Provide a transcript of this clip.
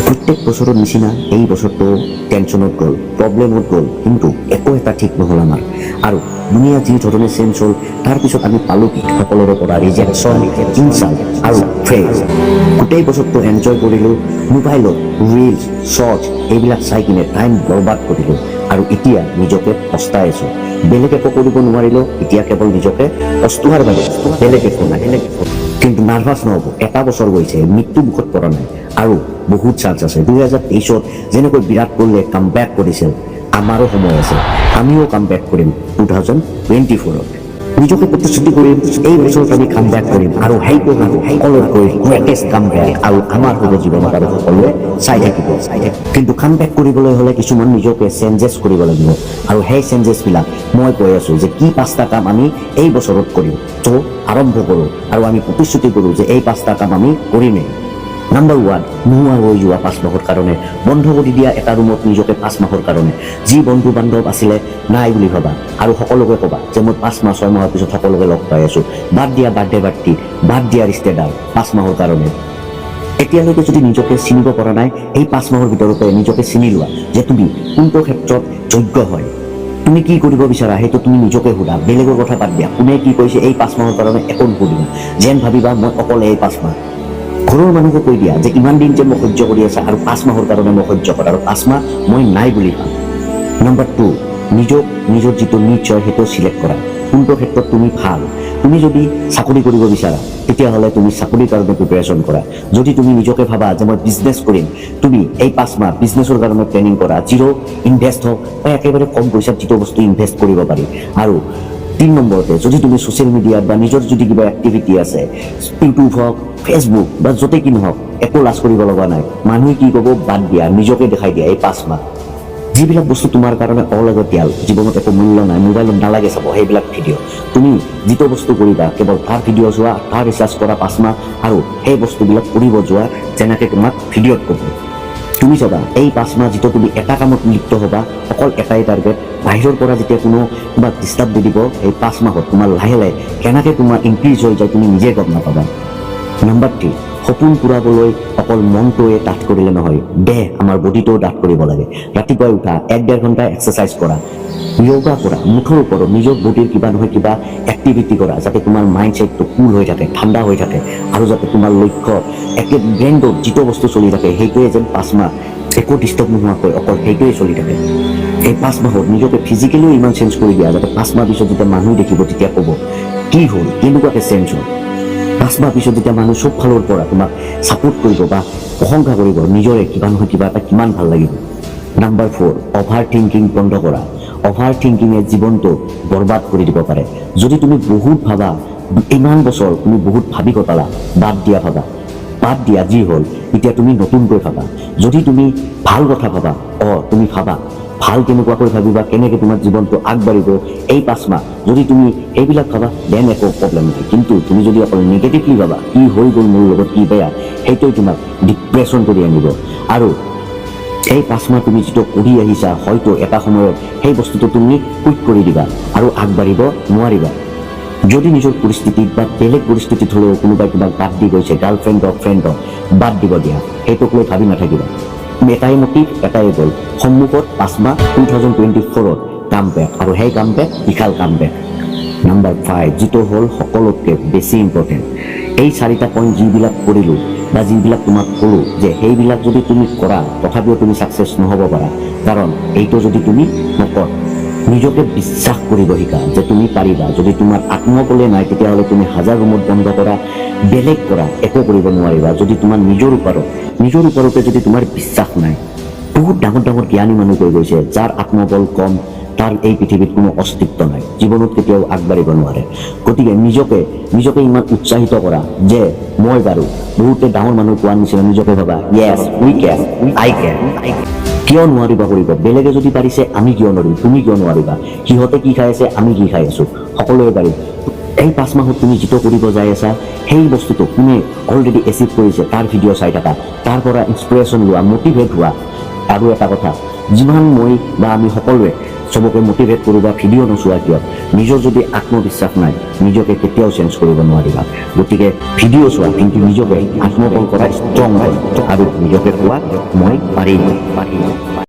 প্ৰত্যেক বছৰৰ নিচিনা এই বছৰটো টেনশ্যনত গ'ল, প্ৰব্লেমত গ'ল, কিন্তু একো এটা ঠিক নহ'ল আমাৰ। আৰু দুনিয়া যি ধৰণে চেঞ্জ হ'ল, তাৰপিছত আমি পালোঁ কি? সকলোৰে পৰা ৰিজেকশ্যন, ইনচাল্ট আৰু ফেইল। গোটেই বছৰটো এনজয় কৰিলোঁ, মোবাইলত ৰিলছ, শ্বৰ্টছ এইবিলাক চাই কিনে টাইম বৰবাদ কৰিলোঁ আৰু এতিয়া নিজকে পস্তাই আছোঁ। বেলেগ একো কৰিব নোৱাৰিলেও এতিয়া কেৱল নিজকে পস্তোৱাৰ বাবে বেলেগ একো নাই, বেলেগ একো। কিন্তু নাৰ্ভাছ নহ'ব। এটা বছৰ গৈছে, মৃত্যু মুখত পৰা নাই আৰু বহুত চান্স আছে। 2023ত যেনেকৈ বিৰাট কোহলিয়ে কাম বেক কৰিছিল, আমাৰো সময় আছে, আমিও কাম বেক কৰিম 2024ত। নিজকে প্ৰতিশ্ৰুতি কৰিম, এই বছৰত আমি কাম বেক কৰিম আৰু সেইটো হ'ব সকলোতকৈ গ্ৰেটেষ্ট কাম বেক আৰু আমাৰ হ'ব জীৱনত আৰু সকলোৱে চাই থাকিব, চাই থাকিব। কিন্তু কাম বেক কৰিবলৈ হ'লে কিছুমান নিজকে চেঞ্জেছ কৰিব লাগিব আৰু সেই চেঞ্জেছবিলাক মই কৈ আছোঁ যে কি পাঁচটা কাম আমি এই বছৰত কৰিম। ত' আৰম্ভ কৰোঁ আৰু আমি প্ৰতিশ্ৰুতি কৰোঁ যে এই পাঁচটা কাম আমি কৰিমেই। নাম্বাৰ 1, নোহোৱা হৈ যোৱা 5 মাহৰ কাৰণে। বন্ধ কৰি দিয়া এটা ৰুমত নিজকে 5 মাহৰ কাৰণে। যি বন্ধু বান্ধৱ আছিলে, নাই বুলি ভাবা আৰু সকলোকে ক'বা যে মই 5 মাহ, 6 মাহৰ পিছত সকলোকে লগ পাই আছোঁ। বাদ দিয়া বাৰ্থডে পাৰ্টি, বাদ দিয়া ৰিস্তেদাৰ 5 মাহৰ কাৰণে। এতিয়ালৈকে যদি নিজকে চিনিব পৰা নাই, এই 5 মাহৰ ভিতৰতে নিজকে চিনি লোৱা যে তুমি কোনটো ক্ষেত্ৰত যোগ্য হয়, তুমি কি কৰিব বিচাৰা, সেইটো তুমি নিজকে সোধা। বেলেগৰ কথা বাদ দিয়া। কোনে কি কৈছে, এই 5 মাহৰ কাৰণে একো নুসুধিবা। যেন ভাবিবা মই অকলে এই 5 মাহ। ঘৰৰ মানুহকো কৈ দিয়া যে ইমান দিন যে মোক সহ্য কৰি আছা, আৰু 5 মাহৰ কাৰণে মোক সহ্য কৰা আৰু 5 মাহ মই নাই বুলি ভাব। নম্বৰ 2, নিজক নিজৰ যিটো নিচ হয়, সেইটো চিলেক্ট কৰা। কোনটো ক্ষেত্ৰত তুমি ভাল? তুমি যদি চাকৰি কৰিব বিচাৰা, তেতিয়াহ'লে তুমি চাকৰিৰ কাৰণে প্ৰিপেৰেশ্যন কৰা। যদি তুমি নিজকে ভাবা যে মই বিজনেছ কৰিম, তুমি এই 5 মাহ বিজনেছৰ কাৰণে প্লেনিং কৰা, জিৰ' ইনভেষ্ট হওক বা একেবাৰে কম পইচাত যিটো বস্তু ইনভেষ্ট কৰিব পাৰি। আৰু 3 নম্বৰতে, যদি তুমি ছ'চিয়েল মিডিয়াত বা নিজৰ যদি কিবা এক্টিভিটি আছে, ইউটিউব হওক, ফেচবুক বা য'তে কি নহওক, একো লাজ কৰিব লগা নাই। মানুহে কি ক'ব বাদ দিয়া, নিজকে দেখাই দিয়া এই 5 মাহ। যিবিলাক বস্তু তোমাৰ কাৰণে অলাগতিয়াল, জীৱনত একো মূল্য নাই, মোবাইলত নালাগে চাব সেইবিলাক ভিডিঅ'। তুমি যিটো বস্তু কৰিবা, কেৱল তাৰ ভিডিঅ' চোৱা, তাৰ ৰিচাৰ্চ কৰা 5 মাহ আৰু সেই বস্তুবিলাক কৰিব যোৱা যেনেকৈ তোমাক ভিডিঅ'ত ক'ব। তুমি চাবা, এই 5 মাহ যিটো তুমি এটা কামত লিপ্ত হ'বা, অকল এটাই টাৰ্গেট, বাহিৰৰ পৰা যেতিয়া কোনো তোমাক ডিষ্টাৰ্ব দি দিব, এই 5 মাহত তোমাৰ লাহে লাহে কেনেকৈ তোমাৰ ইনক্ৰিজ হৈ যায়, তুমি নিজে গম নাপাবা। নাম্বাৰ 3, সপোন পূৰাবলৈ অকল মনটোৱে ডাঠ কৰিলে নহয়, দেহ, আমাৰ বডিটোও ডাঠ কৰিব লাগে। ৰাতিপুৱাই উঠা, এক ডেৰ ঘণ্টা এক্সাৰচাইজ কৰা, য়োগা কৰা, মুঠৰ ওপৰত নিজৰ বডিৰ কিবা নহয় কিবা এক্টিভিটি কৰা, যাতে তোমাৰ মাইণ্ড ছেটটো কুল হৈ থাকে, ঠাণ্ডা হৈ থাকে আৰু যাতে তোমাৰ লক্ষ্য একে ব্ৰেইনটোত যিটো বস্তু চলি থাকে, সেইটোৱে যেন 5 মাহ একো ডিষ্টাৰ্ব নোহোৱাকৈ অকল সেইটোৱে চলি থাকে। এই 5 মাহত নিজকে ফিজিকেলিও ইমান চেঞ্জ কৰি দিয়া, যাতে 5 মাহ পিছত যেতিয়া মানুহ দেখিব, তেতিয়া ক'ব, কি হ'ল, কেনেকুৱাকৈ চেঞ্জ হ'ল? 5 মাহ পিছত যেতিয়া মানুহ চব ফালৰ পৰা তোমাক ছাপোৰ্ট কৰিব বা প্ৰশংসা কৰিব, নিজৰে কিবা নহয় কিবা এটা কিমান ভাল লাগিব। নাম্বাৰ 4, অভাৰ থিংকিং বন্ধ কৰা। অভাৰ থিংকিঙে জীৱনটো বৰবাদ কৰি দিব পাৰে। যদি তুমি বহুত ভাবা, ইমান বছৰ তুমি বহুত ভাবি কটালা, বাদ দিয়া ভাবা, বাদ দিয়া। যি হ'ল, এতিয়া তুমি নতুনকৈ ভাবা। যদি তুমি ভাল কথা ভাবা, তুমি ভাবা ভাল, কেনেকুৱাকৈ ভাবিবা, কেনেকৈ তোমাৰ জীৱনটো আগবাঢ়িব এই 5 মাহ, যদি তুমি এইবিলাক ভাবা, then একো প্ৰব্লেম নাই। কিন্তু তুমি যদি অকল নিগেটিভলি ভাবা, কি হৈ গ'ল মোৰ লগত, কি বেয়া, সেইটোৱে তোমাক ডিপ্ৰেশ্যন কৰি আনিব। আৰু এই 5 মাহ তুমি যিটো কৰি আহিছা, হয়তো এটা সময়ত সেই বস্তুটো তুমি কুইট কৰি দিবা আৰু আগবাঢ়িব নোৱাৰিবা। যদি নিজৰ পৰিস্থিতিত বা বেলেগ পৰিস্থিতিত হ'লেও কোনোবাই তোমাক বাদ দি গৈছে, গাৰ্লফ্ৰেণ্ড হওক, ফ্ৰেণ্ড হওক, বাদ দিব দিয়া, সেইটোক লৈ ভাবি নাথাকিবা। এটাই মটিভ, এটাই গ'ল, সন্মুখত 5 মাহ, 2024ত কাম বেক আৰু সেই কাম বেক বিশাল কাম বেক। নাম্বাৰ 5, যিটো হ'ল সকলোতকৈ বেছি ইম্পৰ্টেণ্ট। এই চাৰিটা পইণ্ট যিবিলাক কৰিলোঁ বা যিবিলাক তোমাক ক'লোঁ যে সেইবিলাক যদি তুমি কৰা, তথাপিও তুমি ছাকচেছ নহ'ব পাৰা। কাৰণ এইটো যদি তুমি নকৰ, নিজকে বিশ্বাস কৰিব শিকা যে তুমি পাৰিবা। যদি তোমাৰ আত্মবলে নাই, তেতিয়াহ'লে তুমি হাজাৰ ৰুমত বন্ধ কৰা, বেলেগ কৰা, একো কৰিব নোৱাৰিবা। যদি তোমাৰ নিজৰ ওপৰতে যদি তোমাৰ বিশ্বাস নাই। বহুত ডাঙৰ ডাঙৰ জ্ঞানী মানুহ কৈ গৈছে, যাৰ আত্মবল কম, তাৰ এই পৃথিৱীত কোনো অস্তিত্ব নাই, জীৱনত কেতিয়াও আগবাঢ়িব নোৱাৰে। গতিকে নিজকে নিজকে ইমান উৎসাহিত কৰা যে মই পাৰোঁ। বহুতে ডাঙৰ মানুহ কোৱাৰ নিচিনা নিজকে ভাবা, "Yes, we can, I can." কিয় নোৱাৰিবা কৰিব? বেলেগে যদি পাৰিছে, আমি কিয় নোৱাৰিম? তুমি কিয় নোৱাৰিবা? সিহঁতে কি খাই আছে, আমি কি খাই আছো? সকলোৱে পাৰিম। এই 5 মাহত তুমি যিটো কৰিব যাই আছা, সেই বস্তুটো কোনে অলৰেডি এচিভ কৰিছে, তাৰ ভিডিঅ' চাই থাকা, তাৰ পৰা ইনস্পিৰেশ্যন লোৱা, মটিভেট হোৱা। আৰু এটা কথা, যিমান মই বা আমি সকলোৱে চবকে মটিভেট কৰোঁ বা ভিডিঅ' নোচোৱা কিয়, নিজৰ যদি আত্মবিশ্বাস নাই, নিজকে কেতিয়াও চেঞ্জ কৰিব নোৱাৰিবা। গতিকে ভিডিঅ' চোৱা, কিন্তু নিজকে আত্মবল কৰা, ষ্ট্ৰং কৰা আৰু নিজকে কোৱা, মই পাৰিম, পাৰিম।